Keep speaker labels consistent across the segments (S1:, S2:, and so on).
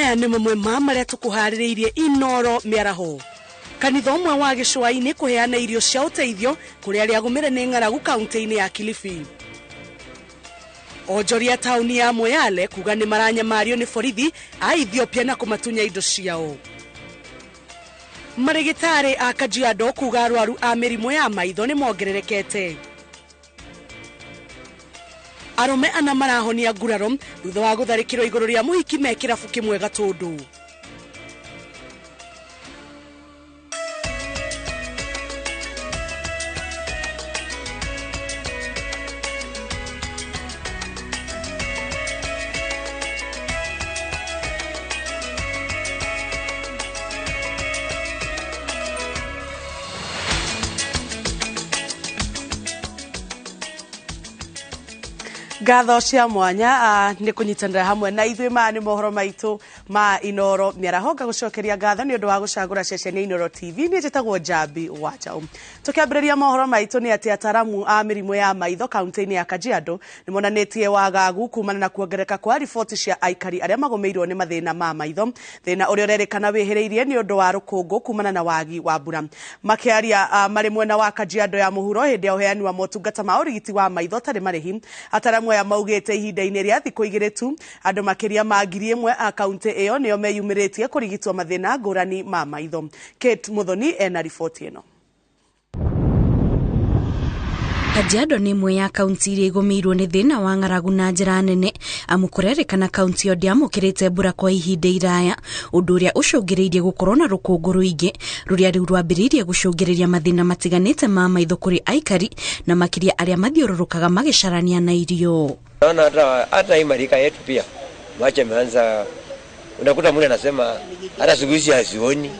S1: Maya nĩ mamwe ma marĩa tũkũharĩrĩirie Inoro mĩaraho. Kanitha ũmwe wa gĩcũa-inĩ kũheana irio cia ũteithio kũrĩ arĩa agũmĩre nĩ ng'aragu kaunti-inĩ ya Kilifi. Onjoria taũni ya Moyale kuga nĩ maranyamario nĩ borithi a Ethiopia na kũmatunya indo ciao. Marĩgĩtarĩ a Kajiado kuga arwaru a mĩrimũ ya maitho nĩ mongererekete. Arũme ana marahonia nguraro thutha wa gũtharĩkĩrwo igũrũ rĩa mũhiki me kĩrabu kĩmwe Gatũndũ. Ngatho cia mwanya nĩ kũnyitanĩra hamwe na ithuĩ. Maya nĩ mohoro maitũ ma Inoro mĩaraho. Ngagũcokeria ngatho nĩ ũndũ wa gũcagũra ceceni ya Inoro TV. Niĩ njĩtagwo Njambi wa Njaũ. Tũkĩambĩrĩria mohoro maitũ nĩ atĩ ataramu a mĩrimũ ya maitho kaunti-inĩ ya Kajiado nĩ monanĩtie wagagu kumana na kuongerereka kwa riboti cia aikari arĩa magũmĩirwo nĩ mathĩna ma maitho, thĩna ũrĩa ũrerĩkana wĩhĩrĩirie nĩ ũndũ wa rũkũngũ kumana na wagi wa mbura. Makĩaria marĩ mwena wa Kajiado ya mũhuro hĩndĩ ya ũheani wa motungata ma ũrigiti wa maitho tarĩ marĩhi, ataramu aya maugĩte ihinda-inĩ rĩa thikũ igĩrĩ tu andũ makĩria ma 1000 a kaunti ĩyo nĩo meyumĩrĩtie kũrigitwo mathĩna ngũrani ma maitho. Kate Muthoni ena riboti ĩno.
S2: Kajiado nĩ ĩmwe ya kaunti iria igũmĩirwo nĩ thĩna wa ng'aragu na njĩra nene, amu kũrerĩkana kaunti ĩyo ndĩamũkĩrĩte mbura kwa ihinda iraya, ũndũ ũrĩa ũcũngĩrĩirie gũkorwo na rũkũngũ rũingĩ rũrĩa rĩu rwambĩrĩirie gũcũngĩrĩria mathĩna matiganĩte ma maitho kũrĩ aikari na makĩria arĩa mathiũrũrũkaga magĩcarania na irio.
S3: Naona hata hii marika yetu pia macho yameanza, unakuta mtu anasema hata siku hizi hazioni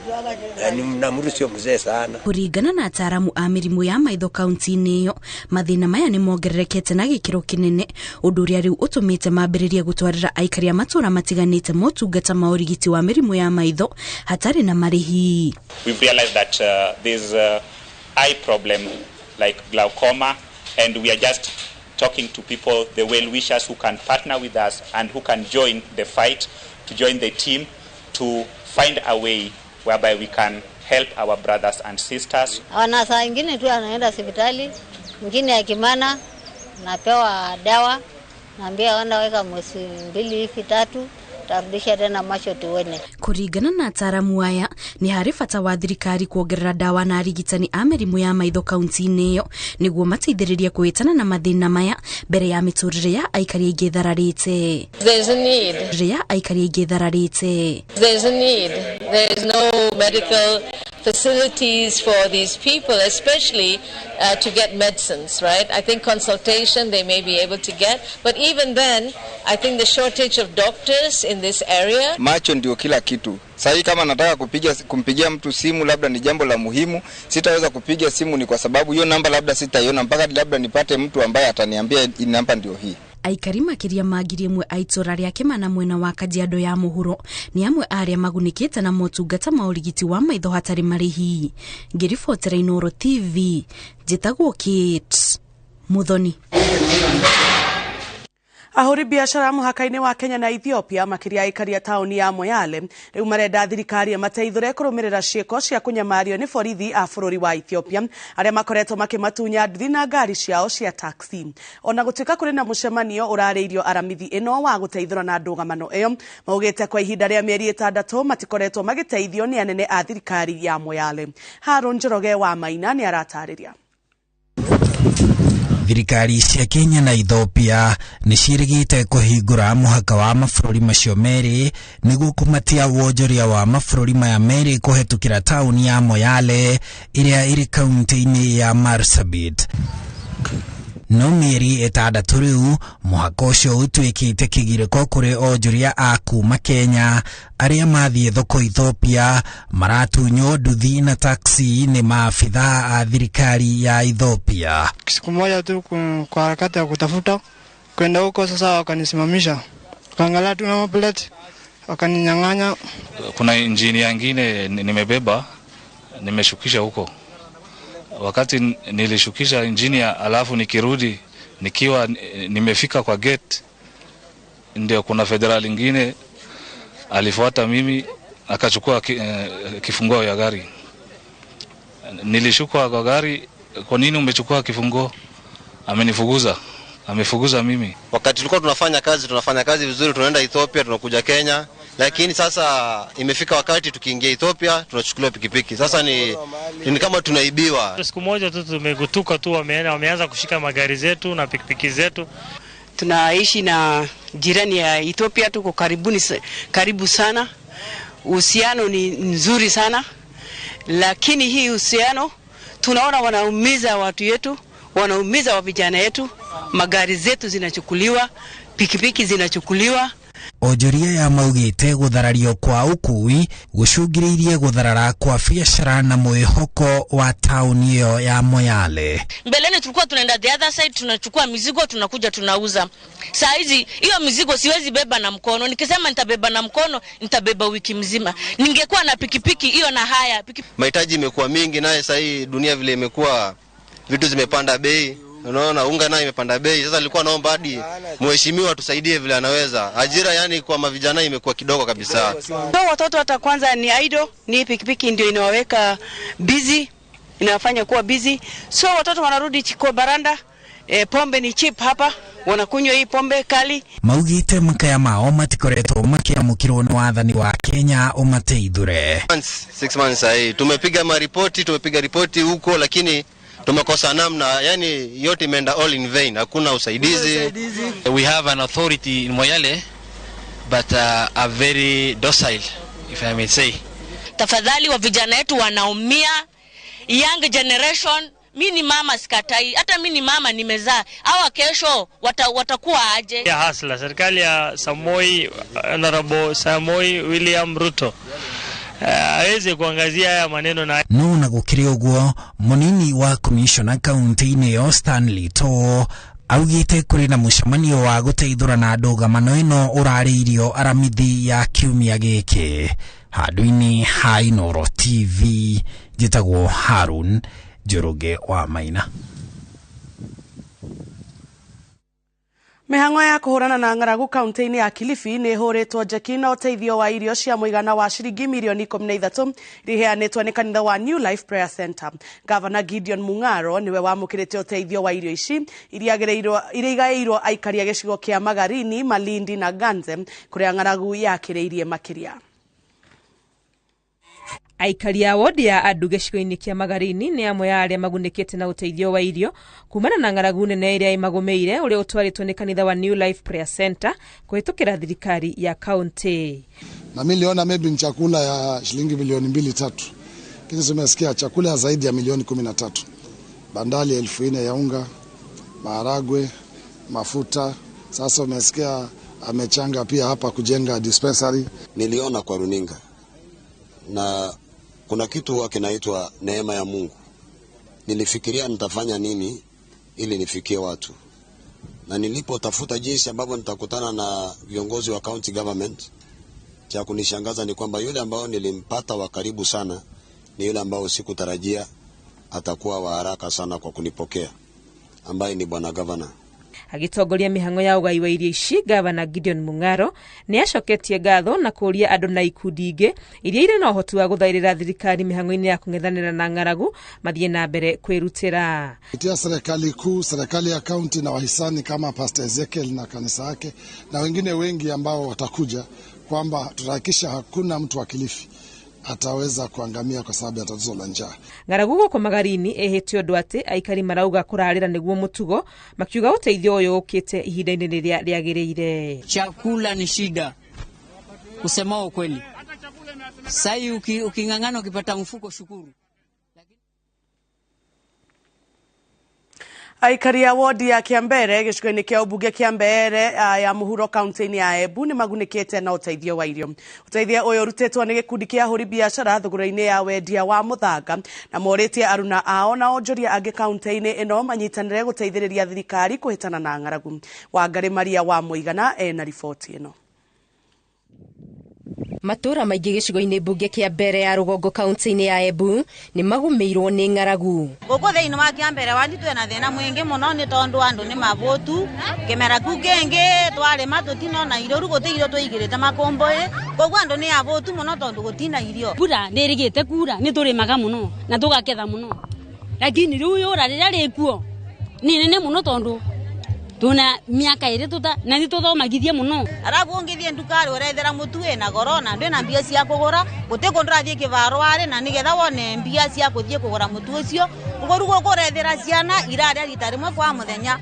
S3: na mtu sio mzee sana.
S2: Kũringana na ataaramu a mĩrimũ ya maitho kaunti-inĩ ĩyo, mathĩna maya nĩ mongererekete na gĩkĩro kĩnene, ũndũ ũrĩa rĩu ũtũmĩte mambĩrĩrie gũtwarĩra aikari a matũũra matiganĩte motungata ma ũrigiti wa mĩrimũ ya maitho hatarĩ na marĩhi.
S4: We've realized that there's eye problem like glaucoma, and we are just talking to people, the well-wishers who can partner with us and who can join the fight, to join the team, to find a way whereby we can help our brothers and sisters.
S5: Wana saa ingine tu anaenda hospitali, ingine ya Kimana, napewa dawa, naambia wanda weka mwezi 2 hivi 3, tarudisha tena macho tuone.
S2: Kũringana na ataaramu aya, nĩ harĩ bata wa thirikari kuongerera dawa na arigitani a mĩrimũ ya maitho kaunti-inĩ ĩyo nĩguo mateithĩrĩrie kũhĩtana na mathĩna maya mbere ya mĩtũrĩre ya aikari aingĩ ĩthararĩte.
S6: There's a need.
S2: Ya aikari aingĩ ĩthararĩte.
S6: There's a need. There's no medical facilities for these people, especially to get medicines, right? I think consultation they may be able to get, but even then, I think the shortage of doctors in this area.
S7: Macho ndio kila kitu. Sasa kama nataka kumpigia mtu simu labda ni jambo la muhimu, sitaweza kupiga simu ni kwa sababu hiyo namba labda sitaiona mpaka labda nipate mtu ambaye ataniambia namba ndio hii.
S2: Aikari makĩria ma 1000 a itũra rĩa Kĩmana mwena wa Kajiado ya mũhuro nĩ amwe arĩa magunĩkĩte na motungata ma ũrigiti wa maitho hatarĩ marĩhi. Ngĩribotera Inoro TV, njĩtagwo Kate Muthoni.
S1: Ahũri biacara mũhaka-inĩ wa Kenya na Ethiopia makĩria aikari a taũni ya Moyale rĩu marenda thirikari ĩmateithũre kũrũmĩrĩra ciĩko cia kũnyamario nĩ borithi a bũrũri wa Ethiopia arĩa makoretwo makĩmatunya nduthi na ngari ciao cia taxi. Ona gũtuĩka kũrĩ na mũcemanio ũrarĩirio aramithi ĩno wa gũteithũra na ndũgamano ĩyo, maugĩte kwa ihinda rĩa mĩeri 6 matikoretwo magĩteithio nĩ anene a thirikari ya Moyale. Haron Njoroge wa Maina nĩ aratarĩria.
S8: Thirikari cia Kenya na Ethiopia nĩ ciĩrĩgĩte kũhingũra mũhaka wa mabũrũri macio merĩ nĩguo kũmatia wonjoria wa mabũrũri maya merĩ kũhetũkĩra taũni ya Moyale ĩrĩa ĩrĩ kaunti-inĩ ya Marsabit. No mĩeri 6 rĩu mũhaka ũcio ũtuĩkĩte kĩgirĩko kũrĩ onjoria a kuma Kenya arĩa mathiĩ thoko Ethiopia maratunywo nduthi na taxi nĩ maabithaa a thirikari ya Ethiopia.
S9: Siku moja tu kwa harakati ya kutafuta kwenda huko, sasa wakanisimamisha, wakaangalia tu na plate wakaninyang'anya.
S10: Kuna injini nyingine nimebeba nimeshukisha huko. Wakati nilishukisha injini alafu nikirudi nikiwa nimefika kwa gate, ndio kuna federal ingine Alifuata mimi akachukua kifunguo ya gari. Nilishuka kwa gari, kwa nini umechukua kifunguo? Amenifukuza. Amefukuza mimi.
S11: Wakati tulikuwa tunafanya kazi vizuri, tunaenda Ethiopia, tunakuja Kenya, lakini sasa imefika wakati tukiingia Ethiopia tunachukuliwa pikipiki. Sasa ni kama tunaibiwa.
S12: Siku moja tu tumegutuka tu, wameanza kushika magari zetu na pikipiki zetu.
S13: Tunaishi na jirani ya Ethiopia, tuko karibu sana. Uhusiano ni nzuri sana, lakini hii uhusiano tunaona wanaumiza watu yetu, wanaumiza wa vijana yetu, magari zetu zinachukuliwa, pikipiki zinachukuliwa.
S8: Onjoria ya maugite gutharario kwa ukui gucungiriirie gutharara kwa biashara na mwihoko wa tauni iyo ya Moyale.
S14: Mbeleni tulikuwa tunaenda the other side, tunachukua mizigo tunakuja tunauza. Saa hizi hiyo mizigo siwezi beba na mkono. Nikisema nitabeba na mkono nitabeba wiki mzima. Ningekuwa na pikipiki hiyo na haya.
S11: Mahitaji imekuwa mingi, naye saa hii dunia vile imekuwa, vitu zimepanda bei. Unaona unga nayo imepanda bei. Sasa nilikuwa naomba hadi mheshimiwa tusaidie vile anaweza. Ajira yani kwa mavijana imekuwa kidogo kabisa.
S13: So watoto hata kwanza ni idle, ni pikipiki ndio inawaweka busy, inawafanya kuwa busy. So watoto wanarudi kwa baranda, pombe ni cheap hapa, wanakunywa hii pombe kali.
S8: Maugite makaya mao matikoretwo makiamukirwo ni wathani wa Kenya umateithure.
S11: 6 months hii tumepiga maripoti, tumepiga ripoti huko, lakini tumekosa namna, yani yote imeenda all in vain, hakuna usaidizi.
S15: We have an authority in Moyale but are very docile, if I may say.
S14: Tafadhali wa vijana wetu wanaumia, young generation. Mimi ni mama sikatai, hata mimi ni mama nimezaa. Hawa kesho watakuwa aje?
S12: Ya hasla serikali ya Samoi, Honorable Samoi William Ruto aweze kuangazia haya maneno. Na
S8: no na gukiri uguo munini wa commissioner county-ini yo Stanley To augite kuri na mucemanio wa guteithurana ndũgamano ĩno ũrarĩirio aramithi ya kiumia gĩkĩ. Handũ-inĩ ha Inooro TV njĩtagwo Harun Njoroge wa Maina.
S1: Mĩhang'o ya kũhũrana na ng'aragu kaunti-inĩ ya Kilifi nĩ ĩhũrĩtwo njeki na ũteithio wa irio cia mũigana wa ciringi mirioni 13 iria iheanĩtwo nĩ kanitha wa New Life Prayer Center. Gavana Gideon Mung'aro nĩwe wamũkĩrĩte ũteithio wa irio ici iria igaĩirwo aikari a gĩcigo kĩa Magarini, Malindi na Ganze kũrĩa ng'aragu yakĩrĩirie makĩria.
S16: Aikari a wodi ya andu gĩcigo-inĩ kĩa Magarini nĩ amwe a arĩa magunĩkĩte na ũteithio wa irio kumana na ng'aragu nene ĩrĩa ĩmagũmĩire ũrĩa ũtwarĩtwo nĩ kanitha wa New Life Prayer Center kũhĩtũkĩra thirikari ya kaunti.
S17: Na mimi niliona maybe ni chakula ya shilingi milioni 2-3. Lakini tumesikia chakula zaidi ya milioni 13. Bandali 4,000 ya unga, maharagwe, mafuta. Sasa umesikia amechanga pia hapa kujenga dispensary.
S18: Niliona kwa runinga na kuna kitu huwa kinaitwa neema ya Mungu. Nilifikiria nitafanya nini ili nifikie watu. Na nilipotafuta jinsi ambavyo nitakutana na viongozi wa county government, cha kunishangaza ni kwamba yule ambao nilimpata wa karibu sana ni yule ambao sikutarajia atakuwa wa haraka sana kwa kunipokea, ambaye ni bwana governor.
S16: Agitongoria mihango ya ugai wa irio ici, Gavana Gideon Mung'aro nĩ acoketie ngatho na kũria andũ na ikundi ingĩ iria irĩ na ũhoti wa gũthaĩrĩra thirikari mĩhango-inĩ ya kũng'ethanĩra na ng'aragu mathiĩ na mbere kwĩrutĩra.
S17: Kupitia serikali kuu, serikali ya kaunti na wahisani kama Pastor Ezekiel na kanisa yake na wengine wengi ambao watakuja, kwamba tutahakikisha hakuna mtu wa Kilifi ataweza kuangamia kwa sababu ya tatizo la njaa.
S16: Ng'aragu gũkũ Magarini ĩhĩte ũndũ atĩ aikari marauga kũrarĩra nĩguo mũtugo, makiuga ũteithio ũyũ ũkĩte ihinda-inĩ rĩrĩa rĩagĩrĩire.
S19: Chakula ni shida, kusema ukweli. Sai uking'ang'ana ukipata mfuko shukuru.
S1: Aikari a wodi ya Kiambere gĩcigo-inĩ kĩa ũmbunge kĩa Mbeere ya mũhuro kaunti-inĩ ya Embu nĩ magunĩkĩte na ũteithio wa irio. Ũteithio ũyũ ũrutĩtwo nĩ gĩkundi kĩa ahũri biacara thũgũrĩ-inĩ ya wendia wa mũthanga na morĩtie aruna ao na onjoria angĩ kaunti-inĩ ĩno manyitanĩre gũteithĩrĩria thirikari kũhĩtana na ng'aragu. Wangarĩ Maria wa Mũigana ena riboti ĩno.
S20: Matũũra maingĩ gĩcigo-inĩ mbunge kĩa mbere ya rũgongo kaunti-inĩ ya Embu nĩ magũmĩirwo nĩ ng'aragu.
S21: Gũkũ thĩinĩ wa Kĩambere wandi twĩna thĩna mũingĩ mũno nĩ tondũ andũ nĩ mabũtu kĩmera kĩu kĩngĩ twarĩma tũtinona irio rĩu gũtirĩ irio tũigĩrĩte makũmbĩ koguo andũ nĩ abũtu mũno tondũ gũtina irio.
S22: Mbura nĩ ĩrĩgĩte kura nĩ tũrĩmaga mũno na tũgaketha mũno, lakini rĩu yũra rĩrĩa rĩkuo nĩ nene mũno tondũ tuna miaka ĩrĩ tuta na nĩ tũthomagithie mũno.
S21: Arabu ũngĩthiĩ nduka-rĩ ũrethera mũtu wĩna goro na ndwĩna mbia cia kũgũra gũtĩ kũndũ ũrathiĩ kĩbarũa-rĩ na nĩgetha wone mbia cia gũthiĩ kũgũra mũtu ũcio ũguo rĩu ũkũrethera ciana irarĩa rita rĩmwe kwa mũthenya.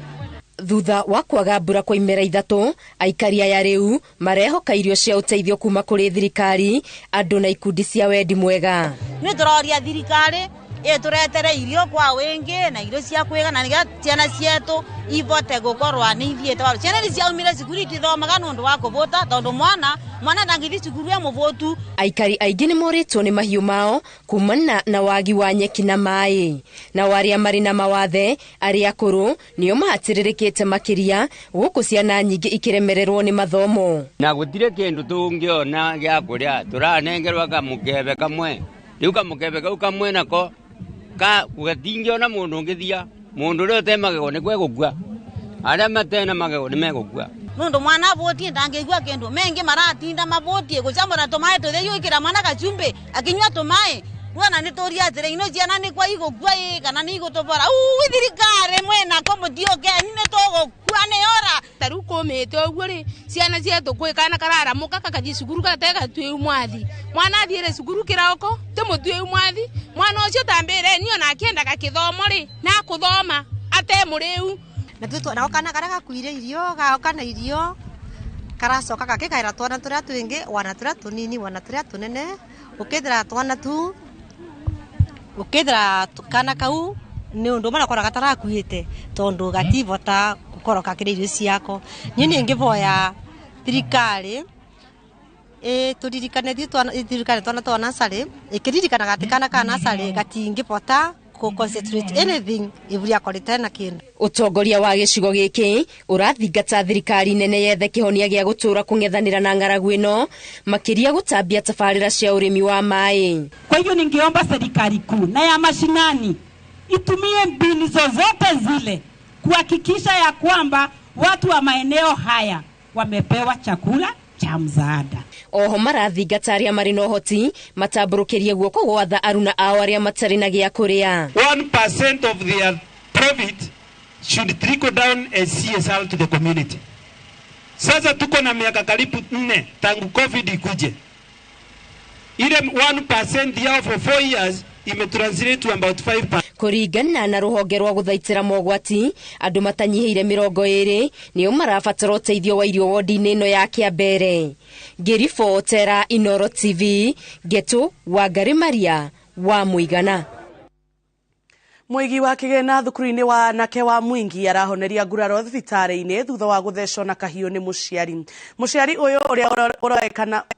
S20: Thutha wa kwaga mbura kwa imera 3, aikari aya rĩu marehoka irio cia ũteithio kuma kũrĩ thirikari, andũ na ikundi cia wendi mwega.
S21: Nĩ tũroria thirikari ĩtũretere irio kwa wingi na irio cia kwĩgana nĩgetha ciana cietũ ivote gũkorwo nĩ ithiĩte waru. Ciana nĩ ciaumire cukuru itithomaga nĩ ũndũ wa kũbũta tondũ mwana ndangĩthiĩ cukuru e mũbũtu.
S20: Aikari aingĩ nĩ morĩtwo nĩ mahiũ mao kumana na wagi wa nyeki na maĩ. Nao arĩa marĩ na mawathe arĩa akũrũ nĩo mahatĩrĩrĩkĩte makĩria gũkũ ciana nyingĩ ikĩremererwo nĩ mathomo.
S23: Na gũtirĩ kĩndũ tũngĩona gĩa kũrĩa, tũranengerwo kamũkebe kamwe, rĩu kamũkebe kau kamwe nako ka gatingĩona mũndũ ũngĩthia, mũndũ ũrĩa ũte magego nĩ kwegũkua, arĩa matena magego nĩ megũkua.
S21: Nũndũ mwana abũtie ndangĩigua kĩndũ, mengĩ maratinda mabũtie gũcamũra tũmaĩ tũtheri gwĩkĩra mwana gacumbĩ akinyua tũmaĩ ruona nĩ tũria atĩrĩ ino ciana nĩ kwa igũkua ĩ kana nĩ igũtũbora. Ui thirikari mwĩnako mũtiũke nĩ tũgũkua nĩ ora.
S24: Ta rĩu kũmĩte ũguo rĩ, ciana cietũ kwĩ kana kararamũka gagathiĩ cukuru gategatuĩu mwathi, mwana athiĩre cukuru kĩroko tũmũtuĩu mwathi, mwana ũcio tambĩre niĩ ona akĩendaga kĩthomo rĩ na kũthoma atemũrĩu.
S25: Na tutu nao kana karia gakuire irio gaoka na irio karacoka gakĩkaĩra twana tũrĩa twĩngĩ wana tũrĩa tũnini wana tũrĩa tũnene ũkĩthira twana tu ũkĩthira kana kau nĩ ũndũ ũmwe na korwo gatarakuĩte tondũ gatibota gũkorwo kakĩrĩa irio ciako. Niĩ nĩngĩboya thirikari tũririkane ithirikane twana twa nursery ĩkĩririkanaga atĩ kana ka nursery gatingĩbota concentrate anything iburia korite na kindu.
S20: Utongoria wa gĩcigo gĩkĩ ũrathingata thirikari nene yethe kĩhonia gĩa gũtũra kũng'ethanĩra na ng'aragu ĩno makĩria gũtambia tabarĩra cia ũrĩmi wa maĩ.
S26: Kwa hivyo ningeomba serikali kuu na ya mashinani itumie mbinu zozote zile kuhakikisha ya kwamba watu wa maeneo haya wamepewa chakula cha msaada.
S20: Oho marathingata arĩa marĩ na ũhoti matambũrũkĩrie guoko gwatha aruna ao arĩa matarĩ na gĩa kũrĩa.
S27: 1% of their profit should trickle down as CSR to the community. Sasa tuko na miaka karibu 4 tangu COVID ikuje. Ile 1% yao for 4 years imetranslate to about 5%.
S20: Kũringana na rũhonge rwa gũthaitĩra mogwati, andũ matanyihĩire 20 nĩo marabatara ũteithio wa irio wodi-inĩ ĩno ya Kĩambere. Ngĩribotera Inoro TV, Ngetu Wangari Maria wa Mũigana.
S1: Mũigi wa kĩgĩna thukuru-inĩ wa anake wa Mwingi arahoneria nguraro thibitarĩ-inĩ thutha wa gũthecwo na kahiũ nĩ mũciari. Mũciari ũyũ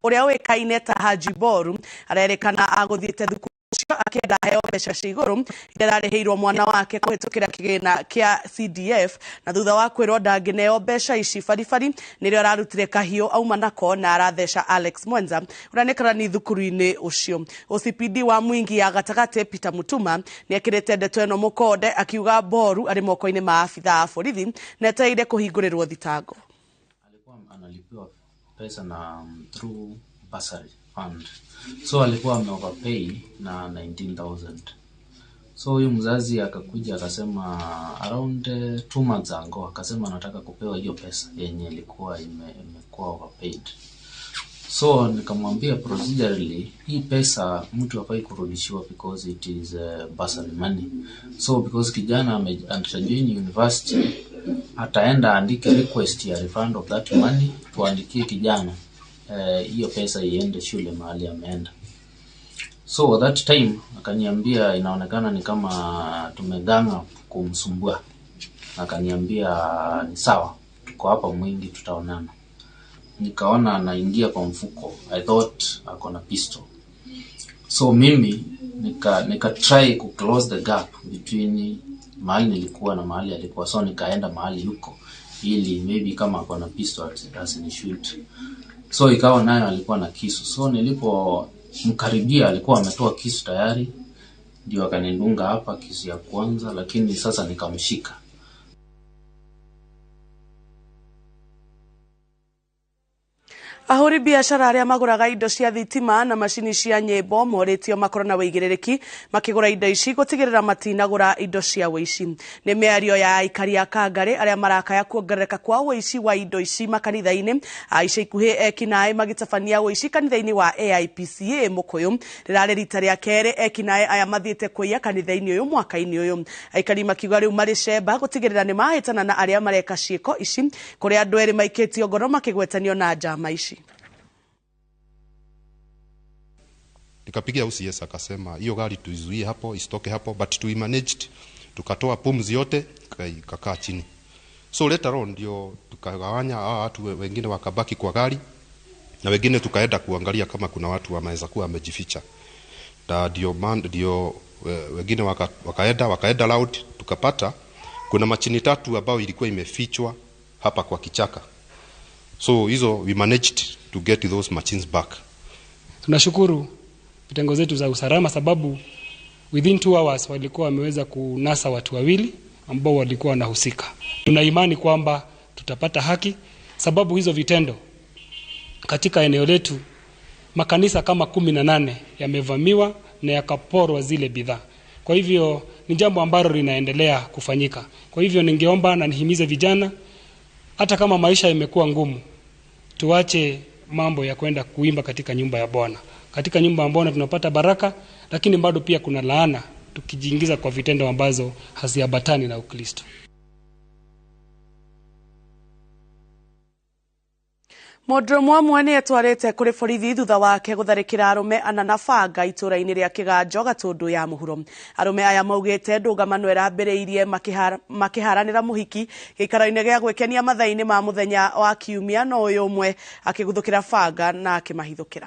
S1: ũrĩa ũĩkaine ta Haji Boru arerĩkana agũthiĩte thukuru ũcio akĩenda aheo mbeca cia igũrũ iria ararĩhĩirwo mwana wake kũhĩtũkĩra kĩgĩna kĩa CDF, na thutha wa kwĩrwo ndangĩneo mbeca ici baribari nĩrĩo ararutire kahiũ auma nako na aratheca Alex Mwenza ũrĩa nĩ karani thukuru-inĩ ũcio. OCPD wa Mwingi ya gatagatĩ Peter Mutuma nĩekĩrĩte ndeto ĩno mũkonde akiuga Boru arĩ moko-inĩ ma abithaa a borithi na etereire kũhingũrĩrwo thitango.
S28: Alikuwa analipiwa pesa na through bursary fund, so alikuwa ameoverpay na 19,000. So huyu mzazi akakuja akasema around 2 months ago, akasema anataka kupewa hiyo pesa yenye ilikuwa imekuwa overpaid. So nikamwambia procedurally hii pesa mtu hafai kurudishiwa because it is bursary money. So because kijana atajoin university, ataenda andike request ya refund of that money, tuandikie kijana hiyo pesa iende shule mahali ameenda. So that time akaniambia inaonekana ni kama tumeganga kumsumbua. Akaniambia ni sawa, tuko hapa Mwingi tutaonana. Nikaona anaingia kwa mfuko. I thought ako na pistol. So mimi nika try ku close the gap between mahali nilikuwa na mahali alikuwa. So nikaenda mahali yuko ili maybe kama ako na pistol asinishoot. So ikawa nayo alikuwa na kisu, so nilipomkaribia alikuwa ametoa kisu tayari, ndio akanidunga hapa kisu ya kwanza, lakini sasa nikamshika.
S1: Ahũri biacara arĩa magũraga indo cia thitima na macini cia nyĩmbo morĩtio makorwo na wĩigĩrĩrĩki makĩgũra indo ici gũtigĩrĩra matinagũra indo cia wũici. Nĩ mĩario ya aikari a Kangarĩ arĩa marakaya kuongerereka kwa wũici wa indo ici makanitha-inĩ. Ica ikuhĩ ekinaĩ magĩtabania wũici kanitha-inĩ wa AIPCA Mũkũyũ. Rĩrarĩ rita rĩa kerĩ ekinaĩ aya mathiĩte kũiya kanitha-inĩ ũyũ mwaka-inĩ ũyũ. Aikari makiuga rĩu marĩ cemba gũtigĩrĩra nĩ mahĩtana na arĩa mareka ciĩko ici, kũrĩa andũ erĩ maikĩtio ngoro makĩgwetanio na njama ici.
S2: Nikapigia OCS akasema hiyo gari tuizuie hapo isitoke hapo, but we managed, tukatoa pumzi yote ikakaa chini. So later on ndio tukagawanya hawa watu, wengine wakabaki kwa gari na wengine tukaenda kuangalia kama kuna watu wameweza kuwa wamejificha. Na ndio wengine wakaenda loud, tukapata kuna machini 3 ambayo ilikuwa imefichwa hapa kwa kichaka. So hizo we managed to get those machines back.
S3: Tunashukuru vitengo zetu za usalama sababu within 2 hours walikuwa wameweza kunasa watu wawili ambao walikuwa wanahusika. Tuna imani kwamba tutapata haki sababu hizo vitendo katika eneo letu makanisa kama 18 yamevamiwa na yakaporwa zile bidhaa. Kwa hivyo ni jambo ambalo linaendelea kufanyika. Kwa hivyo ningeomba na nihimize vijana, hata kama maisha imekuwa ngumu, tuache mambo ya kwenda kuimba katika nyumba ya Bwana. Katika nyumba ya Bwana tunapata baraka, lakini bado pia kuna laana tukijiingiza kwa vitendo ambazo haziambatani na Ukristo.
S1: Mũndũ ũmwe nĩ etwarĩte kũrĩ borithi thutha wake gũtharĩkĩra arũme ana na banga itũũra-inĩ rĩa Kĩganjo Gatũndũ ya mũhuro. Arũme aya maugĩte ndũgamano ĩrambĩrĩirie makĩharanĩra mũhiki gĩikaro-inĩ gĩa gwĩkenia mathaa-inĩ ma mũthenya wa Kiumia, no ũyũ ũmwe akĩguthũkĩra banga na akĩmahithũkĩra.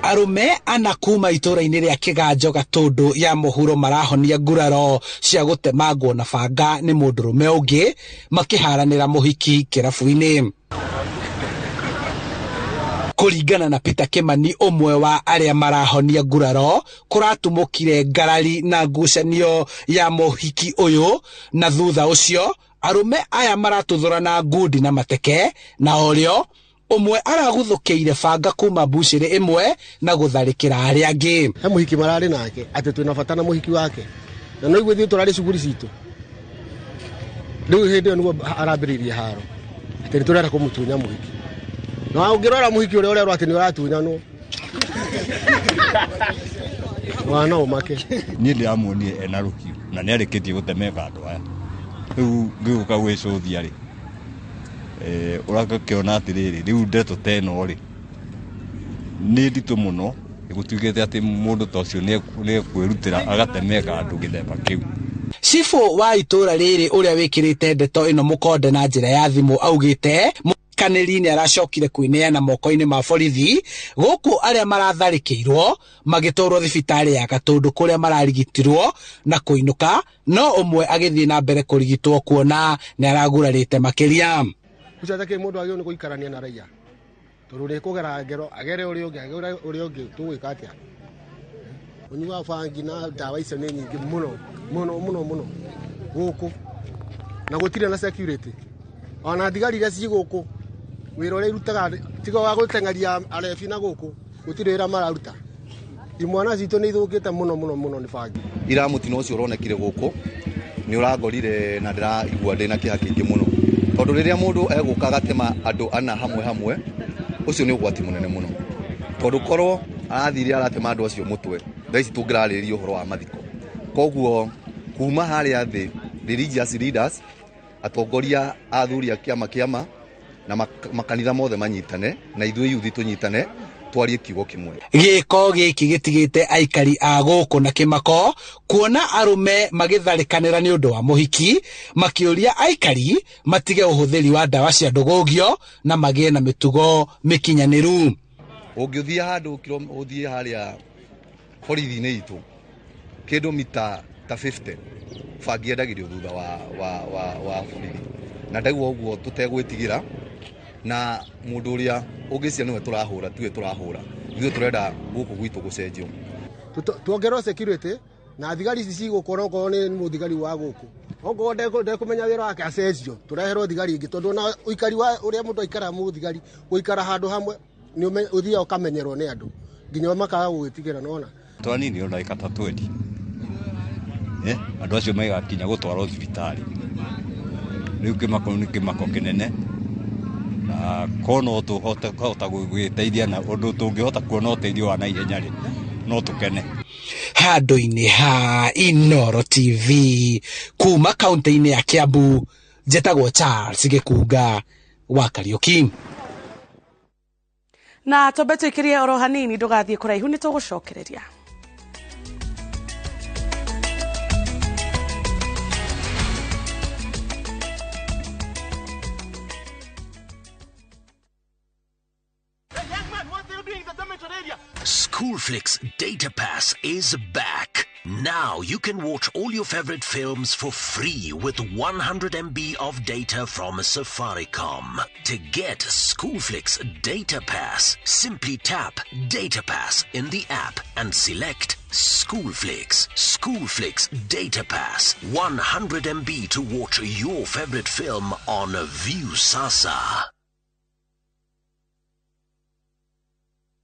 S4: Arũme ana kuma itũũra-inĩ rĩa Kĩganjo Gatũndũ ya mũhuro marahonia nguraro cia gũtemangwo na banga nĩ mũndũrũme ũngĩ makĩharanĩra mũhiki kĩrabu-inĩ. Kũringana na Peter Kimani, ũmwe wa arĩa marahonia nguraro, kũratumũkire ngarari na ngucanio ya mũhiki ũyũ, na thutha ũcio arũme aya maratuthũrana ngundi na mateke, na orĩo ũmwe araguthũkĩire banga kuma mbucĩrĩ ĩmwe na gũtharĩkĩra arĩa angĩ.
S5: He mũhiki mararĩ nake atĩ twĩna bata na mũhiki wake, na no ithuĩ tũrarĩ cuguri citũ. Rĩu hĩndĩ ĩyo nĩguo arambĩrĩirie haro atĩ nĩtũrenda kũmũtunya mũhiki, na ũngĩrora mũhiki ũrĩa ũrerwo atĩ nĩũratunyanwo wana ũmake.
S6: Niĩ ndĩramuonire ena rũhiũ na nĩarĩkĩtie gũtemeka andũ aya, rĩu ngĩũka gwĩcũthia rĩ, ũrakĩona atĩrĩrĩ, rĩu ndeto ta ĩno rĩ nĩ nditũ mũno, gũtuĩkĩte atĩ mũndũ ta ũcio nĩekwĩrutĩra agatemeka andũ gĩthemba kĩu.
S4: Cibũ wa itũũra rĩrĩ ũrĩa wĩkĩrĩte ndeto ĩno mũkonde na njĩra ya thimũ augĩte mũkanĩri nĩ aracokire kwĩneana moko-inĩ ma borithi, gũkũ arĩa maratharĩkĩirwo magĩtwarwo thibitarĩ ya Gatũndũ kũrĩa mararigitirwo na kũinũka, no ũmwe agĩthiĩ na mbere kũrigitwo kuona nĩ aragurarĩte makĩria.
S5: Ucio mundu agĩrĩirwo nĩ gũikarania na raia tondũ ũrĩkũgera ngero agere ũrĩa ũngĩ agere ũrĩa ũngĩ, tũgwĩka atĩa? Ũnyui wa bangi na ndawa icio nĩ nyingĩ mũno mũno mũno mũno gũkũ, na gũtirĩ na security. Ona thigari iria ci gũkũ wĩra ũrĩa irutaga tiga wa gũteng'eria arebi na gũkũ, gũtirĩ wĩra mararuta. Imwana citũ nĩ ithũkĩte mũno mũno mũno nĩ bangi.
S7: Ira mũtino ũcio ũronekire gũkũ nĩ ũrangorire na ndĩraigua ndĩna kĩeha kĩingĩ mũno, tondũ rĩrĩa mũndũ egũka agatema andũ ana hamwe hamwe, ũcio nĩ ũgwati mũnene mũno, tondũ korwo arathire aratema andũ acio mũtwe, thaa ici tũngĩrarĩrĩria ũhoro wa mathiko. Koguo kuma harĩa thĩ religious leaders, atongoria athuri a kĩama kĩama na makanitha mothe manyitane, na ithuĩ yuthi tũnyitane twarie kiugo kĩmwe.
S4: Gĩko gĩkĩ gĩtigĩte aikari a gũkũ na kĩmako kuona arũme magĩtharĩkanĩra nĩ ũndũ wa mũhiki, makĩũria aikari matige ũhũthĩri wa ndawa cia ndũgũgio na magĩe na mĩtugo mĩkinyanĩru.
S7: Ũngĩthiĩ handũ ũthiĩ harĩa borithi-inĩ itũ kĩndũ mita ta 50 bangi endagĩrio thutha wa borithi. Na ndaigua ũguo tũtegwĩtigĩra, na mũndũ ũrĩa ũngĩcia nĩwe tũrahũra, tiwe tũrahũra. Ithuĩ tũrenda gũkũ gwitũ gũcenjio.
S5: Tuongererwo security na thigari ici cigũkorwo okorwo nĩ mũthigari wa gũkũ, okorwo ndekũmenya wĩra wake acenjio, tũreherwo thigari ingĩ, tondũ ona ũikari wa ũrĩa mũndũ aikara mũthigari gũikara handũ hamwe nĩ ũthiaga ũkamenyerwo nĩ andũ nginya makaga gũgĩtigĩra nona.
S6: Twanini ona ndagĩka ta 20 andũ acio magakinya gũtwarwo thibitarĩ. Rĩu kĩmako nĩ kĩmako kĩnene, na korwo no tũhote kũhota gwĩteithia na ũndũ tũngĩhota kuona ũteithio wa naihenya rĩ, no tũkene.
S4: Handũ-inĩ ha Inooro TV kuma kaunti-inĩ ya Kiambu, njetagwo Charles Gĩkunga wa Kariũki.
S1: Na twambe twĩkĩrie oro hanini, ndũgathiĩ kũraihu, nĩ tũgũcokereria.
S8: Schoolflix Data Pass is back. Now you can watch all your favorite films for free with 100 MB of data from Safaricom. To get Schoolflix Data Pass, simply tap Data Pass in the app and select Schoolflix. Schoolflix Data Pass, 100 MB to watch your favorite film on Viusasa.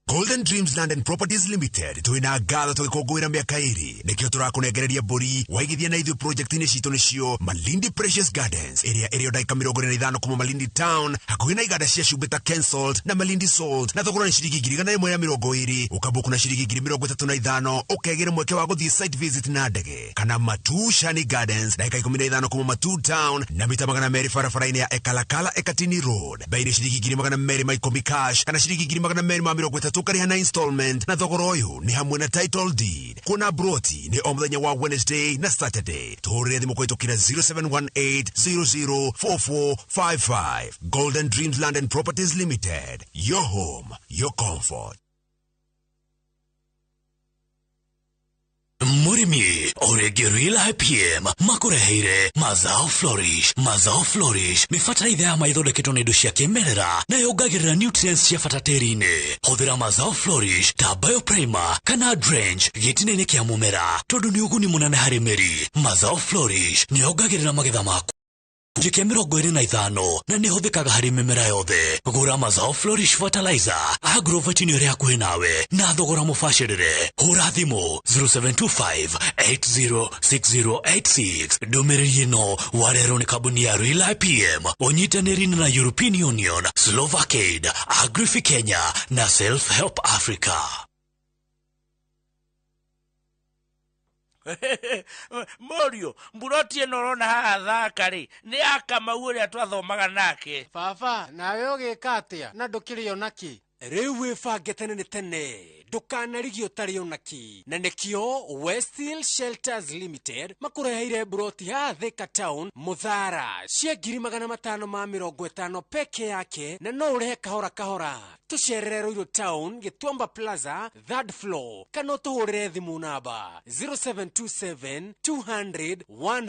S9: Golden Dreams Land and Properties Limited twina ngatho tũgĩkũngũĩra mĩaka 2, nĩkĩo tũrakũnengereria mbũri waigithia na ithuĩ project-inĩ citũ nĩcio Malindi Precious Gardens ĩrĩa ĩrĩ o ndagĩka 45 kuma Malindi Town, hakuhĩ na iganda cia cumbĩ ta Kensalt na Malindi Salt, na thogora nĩ ciringi 120,000, ũkambuku na ciringi 35,000, ũkegĩra mweke wa gũthiĩ site visit na ndege. Kana Matu Shani Gardens ndagĩka 15 kuma Matu Town na mita 200 barabara-inĩ ya Ekalakala Ekatini Road, bei nĩ ciringi 210,000 cash kana ciringi 230,000 ũkarĩha na installment, na thogora ũyũ nĩ hamwe na title deed. Kuona broti nĩ o mũthenya wa Wednesday na Saturday. Tũhũrĩre thimũ kũhĩtũkĩra 0718004455. Golden Dreams Land and Properties Limited, your home, your comfort.
S8: Mũrĩmi orĩngĩ Real IPM makũreheire Mazao Flourish. Mazao Flourish nĩ bataraitha ya ma ĩthondeketwo na indo cia kĩmerera na yongagĩrĩra nutrients cia bata tĩri-inĩ. Hũthĩra Mazao Flourish ta bioprimer kana drench gĩtina-inĩ kĩa mũmera tondũ nĩ ũguni mũnene harĩ mĩri. Mazao Flourish nĩ yongagĩrĩra magetha maku gĩcunjĩ kĩa 25 na nĩ ĩhũthĩkaga harĩ mĩmera yothe. Gũra Mazao Flourish Fertilizer agrovet-inĩ ĩrĩa hakuhĩ nawe na thogora mũbacĩrĩre. Hũra thimũ 0725 806086. Ndũmĩrĩri ĩno warehwo nĩ kambuni ya Real IPM ũnyitanĩri na European Union, Slovakiaid, Agrifi Kenya na Self Help Africa.
S10: Mũriũ, mburoti ĩno ũrona haha thaka rĩ, nĩ ya Kamau ũrĩa twathomaga nake.
S11: Baba, nawe ũgĩka atĩa na ndũkĩrĩ ona kĩ? Rĩu wĩbange tene nĩ tene, ndũkanarigio ũtarĩ ona kĩ. Na nĩkĩo Westhill Shelters Limited makũreheire mburoti haha Thika Town Mũthara cia 550,000 peke yake, na no ũrĩhe kahora kahora. Tũcerere Ruiru Town Gĩtuamba Plaza 3rd floor, kana ũtũhũrĩre thimũ namba 0727 200 100.